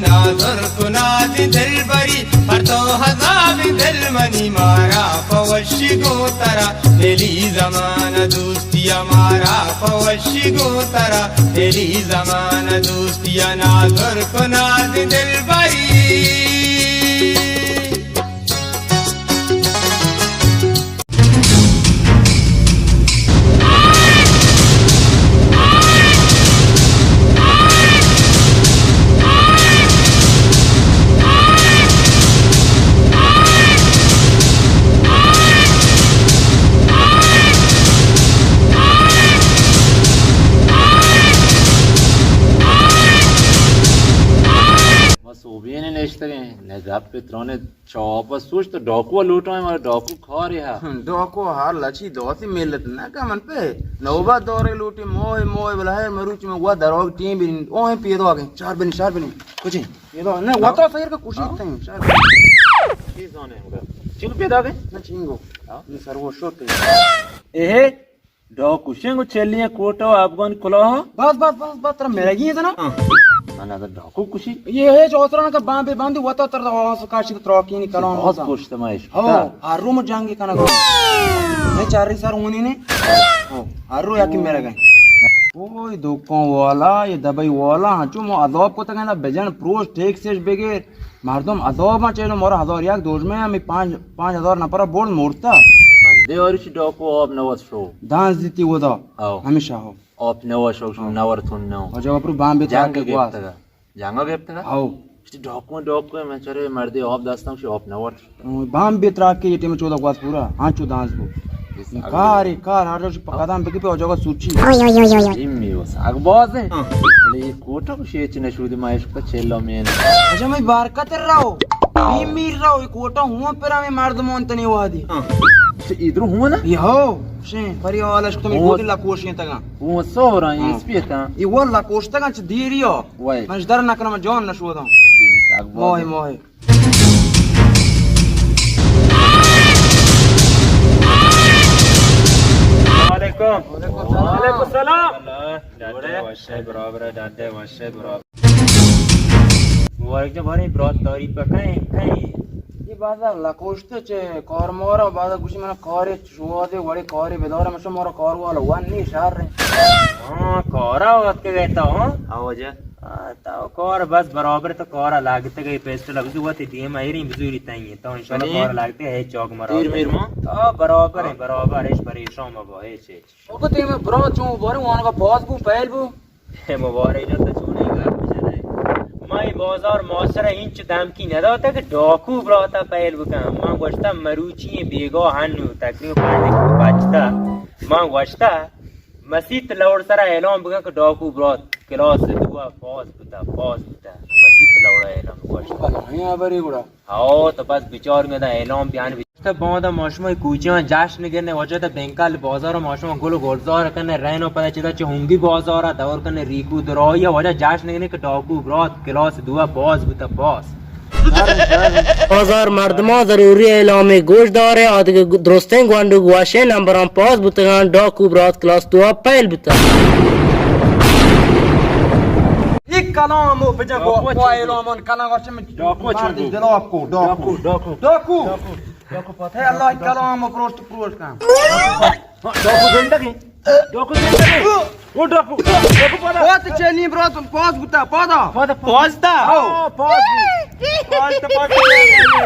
نازرک و نازیں دلبری، پر تو عذاب دل منی، مارا پہ وشی گوں ترا دلی زمانہ دوستی، مارا پہ وشی گوں ترا دلی زمانہ دوستی، نازرک و نازیں دلبری۔ ما سوبین نشتگیں، نہ گپ ترونے چاپ سوچ تو ڈاکو لوٹائیں، مارا ڈاکو کارے ہا۔ ڈاکو ہر لچی دوتی ملت نہ کا من پہ نوبت دورے لوٹی، موہ موہ بلہ مروچ میں وا دروگ ٹیم بنی، اوہ پیدا گئے، چار بنی، چار بنی، کچھ پیدا نہ، وا تو سیر کا کچھ نہیں، چار بنی۔ چی زانے ہوگا؟ چنگ پیدا گئے؟ نہ چنگو۔ ہاں؟ نہ سر وہ شوتے۔ اے ڈاکو شنگ و چلیں کوٹا و افغان کلاہ۔ بس، بس، بس، بس، ترا مرگی ہے نا؟ ہاں۔ من اگر ڈاکو کشی؟ یہ ہے جو اترا کا باندے باندے وتا تر آس کاشی تراکینی کلام باز ہوتا۔ کشت ما عشق ہو، تا۔ ہر رو مو جنگ کنگا۔ میں چاری سر ہونی نے۔ ہو، ہر رو یکی مرگا۔ اوئے دکان والا، یہ دبئی والا، ہنچو مو عذاب کو تک نا بجن پروش ٹیکسش بگیر۔ مردم عذاباں چیزو، مارا ہزار یک دوژمے، ہمیں پانچ، پانچ ہزار نفر برد مرتا۔ من دے اور اسی ڈاکو آب نواز شو۔ دانز دیتی ودا۔ او۔ ہمیشہ ہو۔ آپ نواز شو، شو نور تون نو۔ اور جب اپرو بام بیت جنگ آکے گواز۔ گپتگا۔ جنگ گپتگا؟ او۔ اسی ڈاکو، ڈاکو، میں چرے مردے آپ دستم شو آپ نور۔ بام بیت راکے یہ ٹیم چودا گواز پورا۔ ہاں چو دانز بو۔ کار، کار، ہر روز پہ قدم بگی پہ جگہ سوچی۔ ایم میوس، اگ باز ہے۔ ہاں۔ بلے یہ کوٹا کو شیچ نشودی ما عشق چلو مین۔ اچھا، میں بارکت رہو۔ ایم میر رہو، یہ کوٹا ہوں پر ہمیں مردمان تنی وادی۔ ہاں۔ اچھا، ادھر ہوں نا؟ یہ ہو، شیں، پری حالش تمہیں ہوں۔ گوتی لکوشیں تگا۔ ہوں، سو رہا ہے، ہاں۔ اس پیتا۔ یہ وہ لکوش تگا چھ دیری ہو۔ وای۔ منش در نکنم جان نشودم۔ اگ باز موہے، ہے۔ موہے۔ السلام علیکم۔ وعلیکم السلام۔ ڈاڈے وشے برابر، ڈاڈے وشے برابر۔ مبارک جان، بارے برات داری پہ کہیں، کہیں۔ یہ بازار لکوشتے چے کار مارا، بازار گوشی منا کارے شوادے وڑے کارے بدارے، مشو مارا کار والا ون نی شہر رہے۔ ہاں، کارا وقت گئے تا، ہاں؟ آواجہ۔ آ، تو کار بس برابر تو کار لگتے گئی، پیسٹل بزو وتی دیم ایریں بزوری تائیں، تو انشاءاللہ کار لگتے ہے چوک مرا۔ تیر میر ما؟ تو برابر ہے، برابر ہے، پریشان مبا، ہیچ، ہیچ۔ او کو تیم برا چون بارے وان کا پاس بو، پہل بو۔ مبارک جان تو چونے گپ بجنے۔ ما ای بازار ماسر انچ دمکی نداتا کہ ڈاکو براتا پہل بکن۔ ما گوشتا مروچی بیگا ہنو تقریبا پنج بجتا۔ ما گوشتا مسیت لوڑ سرا اعلان بکن کہ ڈاکو برات کلاس دو پاس بوتا، پاس بوتا۔ مسیت لوڑا اعلان گوشت۔ بلاہیں خبرے گڑا۔ ہاو، تو بس بچار میں دا اعلان بیان بچ۔ تو باندا ماشما کوچیاں جشن گرنے، وجہ تا بینکال بازار ماشما گل و گلزار کرنے، رہنو پدا چدا چہ ہنگی بازار دور کرنے، ریکو درائی وجہ جشن گرنے کہ ڈاکو برات کلاس دو پاس بوتا، پاس۔ بازار مردماں ضروری اعلامے گوش دارے، آدگہ درستیں گونڈو گوشیں نمبراں پاس بوتگاں، ڈاکو برات کلاس دو ء پیل بوتگ۔ یک کلام و بجا ڈاکو کو، کو چنگو؟ اعلام آن کنا گوشے من ڈاکو مردی چنگو؟ دلاپ کو، ڈاکو۔ ڈاکو، ڈاکو۔ ڈاکو۔ ڈاکو۔ ڈاکو پتہ ہے اللہ کلام و پروشت پروشت کن۔ ڈاکو زندگی۔ ڈاکو زندگی۔ او ڈاکو، ڈاکو پادا۔ پاس چینی برات پاس بوتا، پادا۔ پادا، پاس۔ پاس تا؟ ہاو۔ پاس۔ پاس تا، پاس تا۔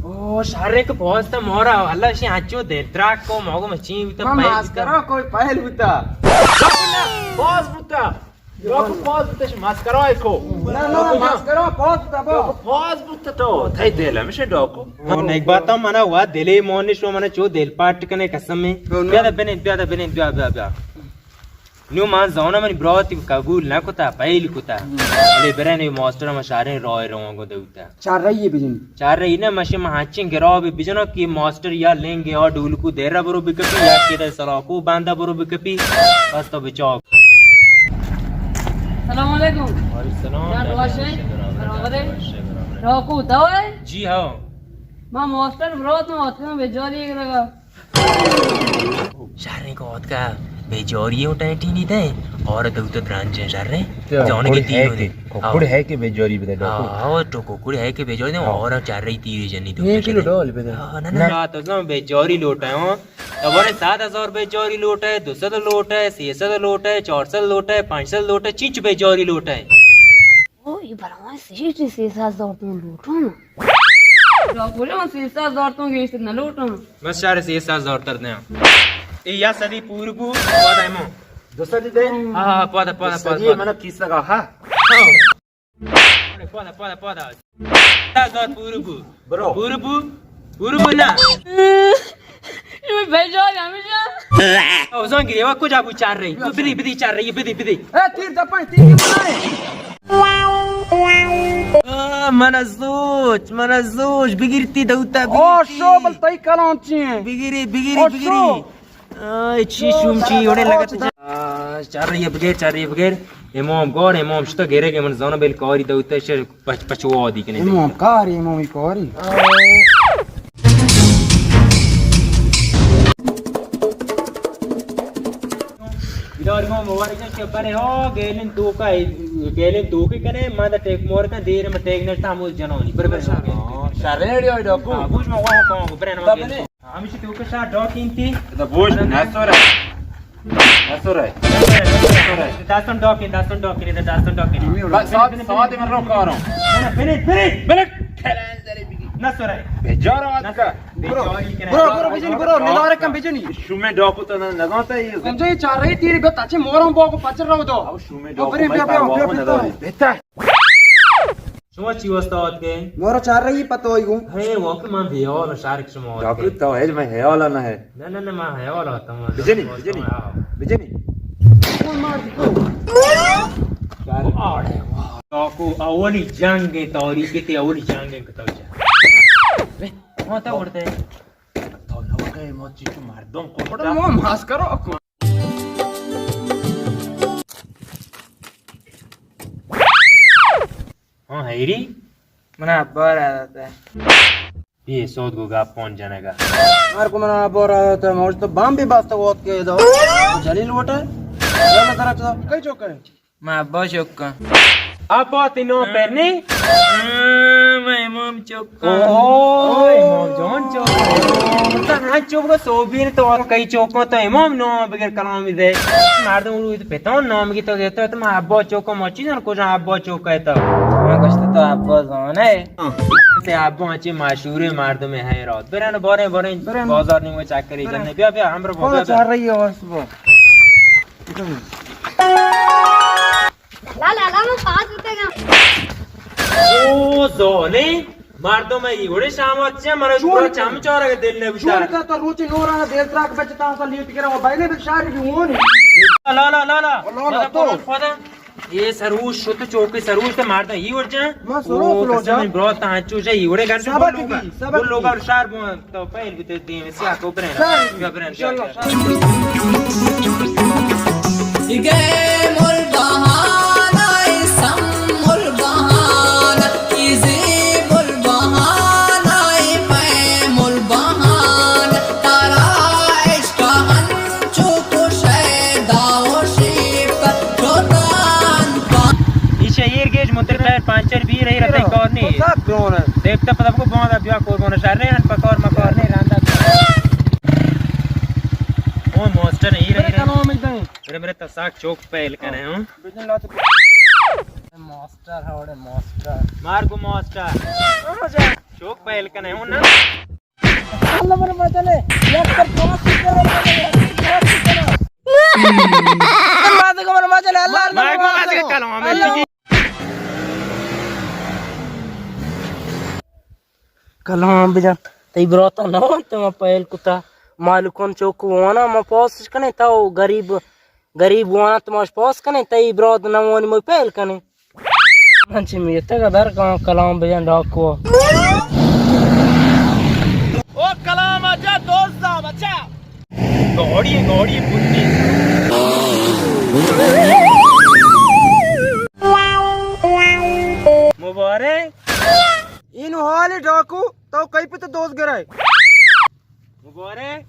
او شہر ایک پاس تا مورا، اللہ شی ہنچو دیر تراک کو، ماگو مچین بوتا، ما پہل بوتا۔ ماسکرا کوئی پہل بوتا۔ پاس بوتا۔ ڈاکو پاس بوتا، شی ماسکرا کو۔ نہ، نہ، ماسکرا پاس بوتا، با۔ ڈاکو پاس بوتا تو، تھئی دل ہمیشہ ڈاکو۔ او نیک بات منا وا دلے مونش و منا چو دل پاٹ کنے قسم میں۔ تو نہ۔ بیا دا بنند، بیا دا بنند، بیا، بیا، بیا۔ نو من زاناں منی براتی قبول نہ کتا، پہل کتا۔ ہم۔ بلے برے نی ماسٹر ما شاریں راہ روان گو دوتا۔ چار رہی بجن۔ چار رہی نہ، مشے ما ہنچیں گراب بجنا کہ ماسٹر یا لنگ یا ڈولکو دیرہ برو بکپی، یا کہ سلاکو بندہ برو بکپی۔ بس تو بچاؤ۔ سلام علیکم۔ وعلیکم السلام۔ یا دعا شے؟ برابر ہے۔ ڈاکو دوا ہے؟ جی ہاں۔ ما ماسٹر برات ما آتکاں بجاری گرگا۔ شہریں کو آتکا۔ بیجاری ءَ ٹینٹی نی دے، اور دوتا درانجیں شر ہے۔ تو جانے کی ککڑ ہے تیرو کہ، دے۔ ککڑ ہاں۔ ہے کہ بیجاری بدے ڈاکو؟ ہاں، تو ککڑ ہے کہ بیجاری دے، ہاں۔ اور چار رہی تیرے جنی تو یہ کلو ڈال بدے۔ ہاں، نہ، نہ، نہ۔ نہ۔ تو سم بیجاری لوٹائے ہوں۔ تو بڑے سات ہزار بیجاری لوٹائے، دو سد لوٹائے، سی سد لوٹائے، چار سد لوٹائے، پانچ سد لوٹائے، چینچ بیجاری لوٹائے۔ او، یہ بلوائیں سیٹھ سے سات ہزار تو لوٹوں۔ ڈاکو جان، سے سات ہزار تو گیشتر نہ لوٹوں۔ بس شار سے سات ہزار تر دیں۔ اے یا سدی پور بو، پادا ایمو۔ دو سدی دے؟ ہاں، ہاں، پادا، پادا، دو سدی پادا، پادا۔ منا کیس لگا، ہاں۔ ہاں۔ پادا، پادا، پادا۔ سات ہزار پور بو۔ برو۔ پور بو۔ پور بو نا۔ یہ بیجار ہمیشہ۔ او زنگ ریوا کجا بو چار رہی؟ تو بدی، بدی چار رہی، بدی، بدی۔ اے تیر دپائی، تیر دپائی۔ آ، من سوچ، من سوچ، بگیرتی دوتا، او بگیرتی۔ شوبل تئی کلام چی ہیں؟ بگیری، بگیری، او بگیری۔ شو۔ آ، چی شوم چی، اوڑے لگت جا۔ آ، چار رہی بگیر، چار رہی بگیر۔ امام گور، امام شتا گرے کہ من زانو بل کاری دوتا شر پچ، پچ وادی کنے۔ امام کاری، امامی کاری۔ بیدار ما مبارک شب بنے ہو، گیلن توکا، گیلن توکے کنے، ما دا ٹیک مور کن، دیر میں ٹیک نشتا ہمو جنانی۔ بر، بر۔ ہاں، شرے ڈیو ڈاکو۔ ہاں، بوش ما وہاں کہاں، بر نا۔ ہمیشی توکا شاہ ڈاکینتی۔ دا بوش نہ سورا۔ نہ سورا۔ نہ سورا۔ داستان ڈاکین، داستان ڈاکین، داستان ڈاکین۔ بس ساعت، ساعت من رو کاروں۔ نہ، نہ، بنی، بنی۔ بلک۔ نہ سورا۔ بیجار آت کا۔ برو، برو، برو، بجنی، برو، ندارہ کن بجنی۔ شومیں ڈاکو تو نہ، نہ زانتا ہے یہ۔ سمجھے، چار رہی تیری بت اچھے موروں باکو پچر رو دو۔ او شومیں ڈاکو برے، میں بیا، بیا، پرواہ بیا، نہ بیا۔ داری۔ بہتر۔ شما چی واسطہ آتکے؟ مورا چار رہی پتہ ہوئی گوں۔ ہے، واقعی من بیحال شارک شما آتکے۔ ڈاکو تو ہے، میں حیال نہ ہے۔ نہ، نہ، نہ، من حیال آتا ہوں۔ بجنی، بجنی۔ ہاں۔ بجنی۔ کون مار دی تو؟ چار۔ آڑے، واہ۔ ڈاکو اولی جنگ ہے، تاریخ تے اولی جنگ ہے، کتاب جا۔ ہاں، تو اڑتے۔ تو لوگ ہے، ما چی تو مردم کو بڑا ما ماس کرو کو۔ ہاں، حیری؟ منا ابا را داتا۔ یہ سود کو گپ کون جنگا؟ مار کو منا ابا را داتا، موج تو بام بھی باستا وقت کے دو۔ جلیل وٹا۔ جلیل طرف سے۔ کئی چوک ہے؟ ما ابا چوکاں۔ ابا تی نام پر نی؟ ہاں، ما امام چوکاں۔ او، امام جان چوکاں۔ تو ہاں چوکا سوبین تو کئی چوکاں تو امام نام بگر کلام دے۔ مردم رو تو پتان نام کی تو دیتا تو ما ابا چوکاں، ما چیزاں کجا ابا چوکا ہے تو۔ ما گشت تو ابا زانے۔ تے ابا چی مشہور مردم ہے رات۔ برن بارے بارے برن۔ بازار نیمو چکری برن۔ جنے۔ بیا بیا ہمرا بیا۔ چار رہی ہے بس۔ لا، لا، لا، من پاس بوتگاں۔ او زالے، مردم ای وڑے شامات چے، من چور پورا چم چارگ دل نہ بوتا۔ چور کا تو روچی نورا دل تراک بچتا سا لیٹ کرا، وہ بھائی نے بشار بھی ہونی۔ لا، لا، لا، لا۔ لا، لا، لا، تو۔ پدا، پدا۔ یہ سروش شت چوکی سروش تے مردم ای وڑ جان۔ ما سروش او، لو قسم جان۔ برات ہنچو جا ای وڑے گھر سے سبق بول لوگا۔ بھی، سبق بول لوگا بھی۔ شار بو تو پہل بھی تے دیم سے آ کو برن۔ شر، بیا برن، بیا، انشاءاللہ، بیا۔ شر۔ گئے مل بہانا، سم مل بہانا، ایزی مل بہانا، پے مل بہانا، تارا عشق ہن چو کشے داوشی پر چوتان پان۔ ایشا ایر گیج متر ٹائر پانچر بی رہی رہتے کار نہیں۔ سات گرون ہے۔ دیکھتا پتہ کو باندا بیا قربان شہر نہیں ہن پکار مکار نہیں راندا۔ او ماسٹر ہی رہی رہی۔ میرے، میرے تساک چوک پہل کنے ہوں۔ بجن لات۔ ماسٹر ہے، اوڑے ماسٹر۔ مار کو ماسٹر۔ چوک پہل کنے ہوں نا۔ اللہ من مجلے، یک پر پاس کرو، یک پر پاس کرو۔ ماتے کو من مجلے، اللہ، اللہ، ماتے کو مجلے۔ کلام، اللہ۔ کلام بجن، تئی براتا نہ وانت ما پہل کتا، مالکان چوک وانا ما پاسش کنے، تو غریب، غریب وانا تو ماش پاس کنے، تئی برات نہ وانی ما پہل کنے۔ من چہ میتگ ءَ در کاں، کلام بجن ڈاکو۔ او کلام ءَ جا دوزا بچا۔ گاڑی، گاڑی پوچی۔ مبارک۔ اینو حال ڈاکو، تو کئی پت دوز گرائے۔ مبارک۔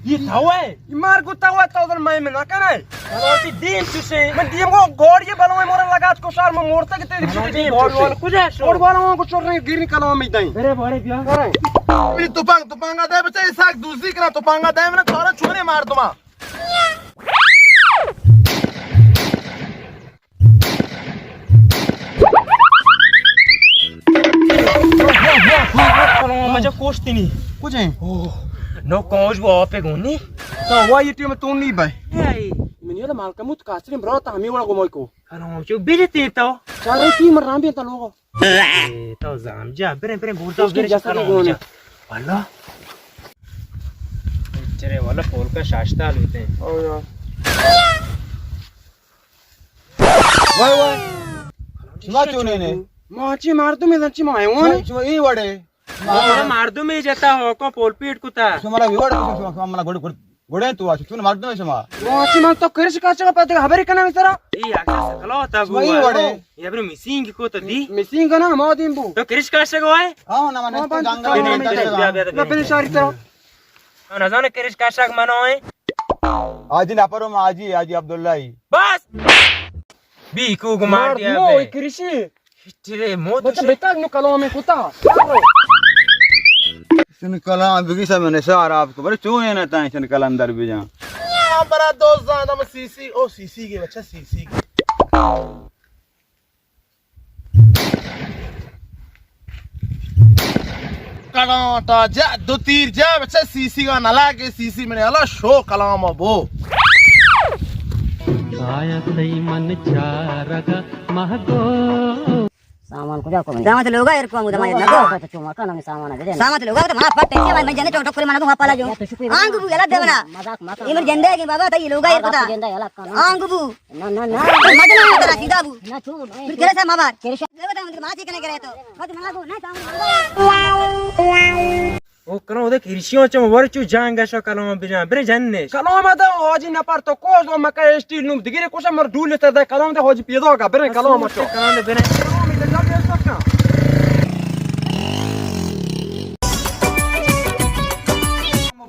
یہ تو ہے؟ یہ مار گو تو ہے، تو در میں میں نہ کرے۔ تو تی دیم چوشے؟ من دیم کو گوڑی بلو میں مورا لگات کو شار میں مورتا کہ تیری چھٹی دیم گوڑ چوشے۔ وال کجا شو؟ گوڑ والا کو چور نہیں گیرنی کلام میں دیں۔ ارے بڑے بیا۔ ارے۔ یہ تپنگ، تپنگا دے بچے، اساک دوسری کرا تپنگا دے، من تھوڑا چھوڑے مار دما۔ مجھے کوشتی نہیں۔ کچھ ہیں؟ اوہ، نو کوش وہ آپ گونی۔ تو وہ یہ ٹیم تو نہیں بھائی۔ اے آئی۔ من یہ مال کموت کاسرین برا تا ہمیں وڑا گموئی کو۔ کلام چو بیجتے تو۔ چارے ٹیم رام بھی تا لوگو۔ اے، تو زام جا، برے، برے، بولتا، اس کی برے، جیسا کلام بھی گون جا۔ ہے۔ واللہ۔ چرے، واللہ، پول کا شاشتا لیتے ہیں۔ او یار۔ وای، وای۔ شما چونیں ئے؟ ما چی مردم زن چی ما حیوان؟ شما، شما ای وڑے۔ ما مردم جتا ہو کو پول پیٹ کتا۔ شما لا وڑ، شما، شما منا گڑ، گڑ، گڑے تو آ، چون مردم شما۔ ما چی من تو کرش کاشگ پد خبر کنا سرا۔ ای اگا سکلو تا بو۔ ای وڑے۔ یہ برو مسینگ کو تو دی۔ مسینگ نا ما دیم بو۔ تو کرش کاشگ ہوئے؟ ہاں، نا من تو جانگا۔ بیا، بیا، بیا۔ نہ پہلے شاری تو۔ نزان کرش کاشگ منو ہے۔ حاجی نپرم حاجی، حاجی عبداللہ ہی۔ بس۔ بی کو گمار دیا مو بے۔ کرشی۔ تیرے موت بچہ سے۔ بتا نو کلام کتا۔ سن کلام بگی سب نثار آپ کو، بلے چون ہے نا تائیں سن کلام در بجان۔ برا دوست زانم سی سی، او سی سی کے بچہ سی سی کے۔ کلام تا جا، دو تیر جا، بچہ سی سی کا نہ لاگے، سی سی میں نے ہلا شو کلام بو۔ آیا تئی من چارگا مہگو۔ سامان کجا کو؟ سامان تو لوگا ایر کو، ہمود ہمارے نگو۔ تو چوما کا نام سامان ہے، دے۔ سامان تو لوگا تو منا پٹ ہے، میں جنے چوٹو کرے منا کو پالا جو۔ آنگ بو یلا دے منا۔ مذاق مت۔ یہ مر جندے کے بابا، تئی لوگا ایر کتا۔ جندے یلا کنا۔ آنگ بو۔ نہ، نہ، نہ۔ مدد نہ کرا، سیدھا بو۔ نہ، چھوڑ، نہ۔ پھر کرے سا مبار۔ کرے سا۔ دیکھو تو مجھے ماسی کنے کرے تو۔ مت منا کو، نہ، سامنے۔ او کرو، دیکھ، ارشیوں چم ور چو جان گشا کلام بجان، برے جنش۔ کلام دا حاجی نپر تو کوز و مکہ اسٹیل نو دگری کوشا مر ڈول تر دے کلام دے حاجی پیدا کا، برے کلام چو۔ کلام دے برے۔ کلام دے جا پیش کر۔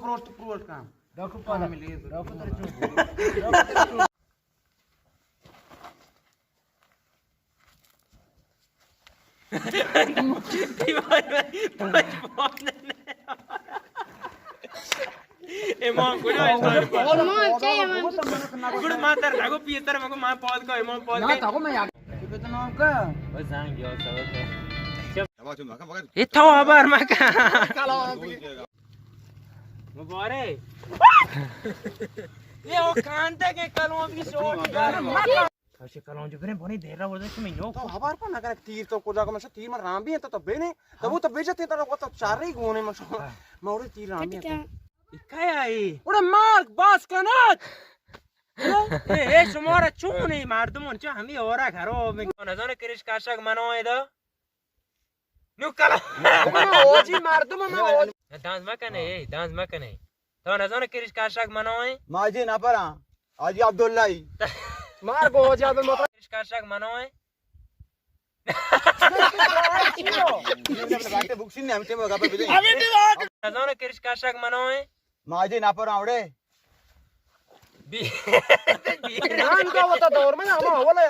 پروشت، پروشت کام۔ ڈاکٹر پالا ملی، ڈاکٹر چو۔ امام کجا ہے؟ امام چے امام؟ گڑ ما تر لگو پیتر مگو ما پود کو، امام پود کو۔ نہ، تاکو میں یار۔ کتنا کا؟ بس جان گیا سب۔ یہ تو خبر مکا۔ مبارک۔ یہ وہ کانتے کے کلوں کی سوچ۔ کاشی کلام جو بریں بونی دیر را ورده شمی نو۔ تو خبر پر نہ کرے تیر تو کجا کو، من تیر من رام بھی ہے تو، تو بینے۔ تو وہ تو بیجتے تو، وہ تو چار رہی گونے من شو۔ ہاں۔ من اور تیر رام بھی ہے تو۔ کیا ہے؟ اوڑے مارک باس کنات۔ اے، اے، شمارا چون اے مردمون چا ہمی اورا گھرو میں۔ نزانه کرش کاشک منو ادا۔ نو کلا۔ اوجی مردم ما اوجی۔ دانز مکنه، اے، دانز مکنه۔ تو نزانه کرش کاشک منو اے؟ ماجی نپرا۔ حاجی عبداللہ ای۔ مار گو حاجی عبدالمطلب۔ کرش کاشک منو اے؟ نزانه کرش کاشک منو اے؟ ماجی نپرا اوڑے۔ بی-، نان کا وتا دور میں ہما اولا۔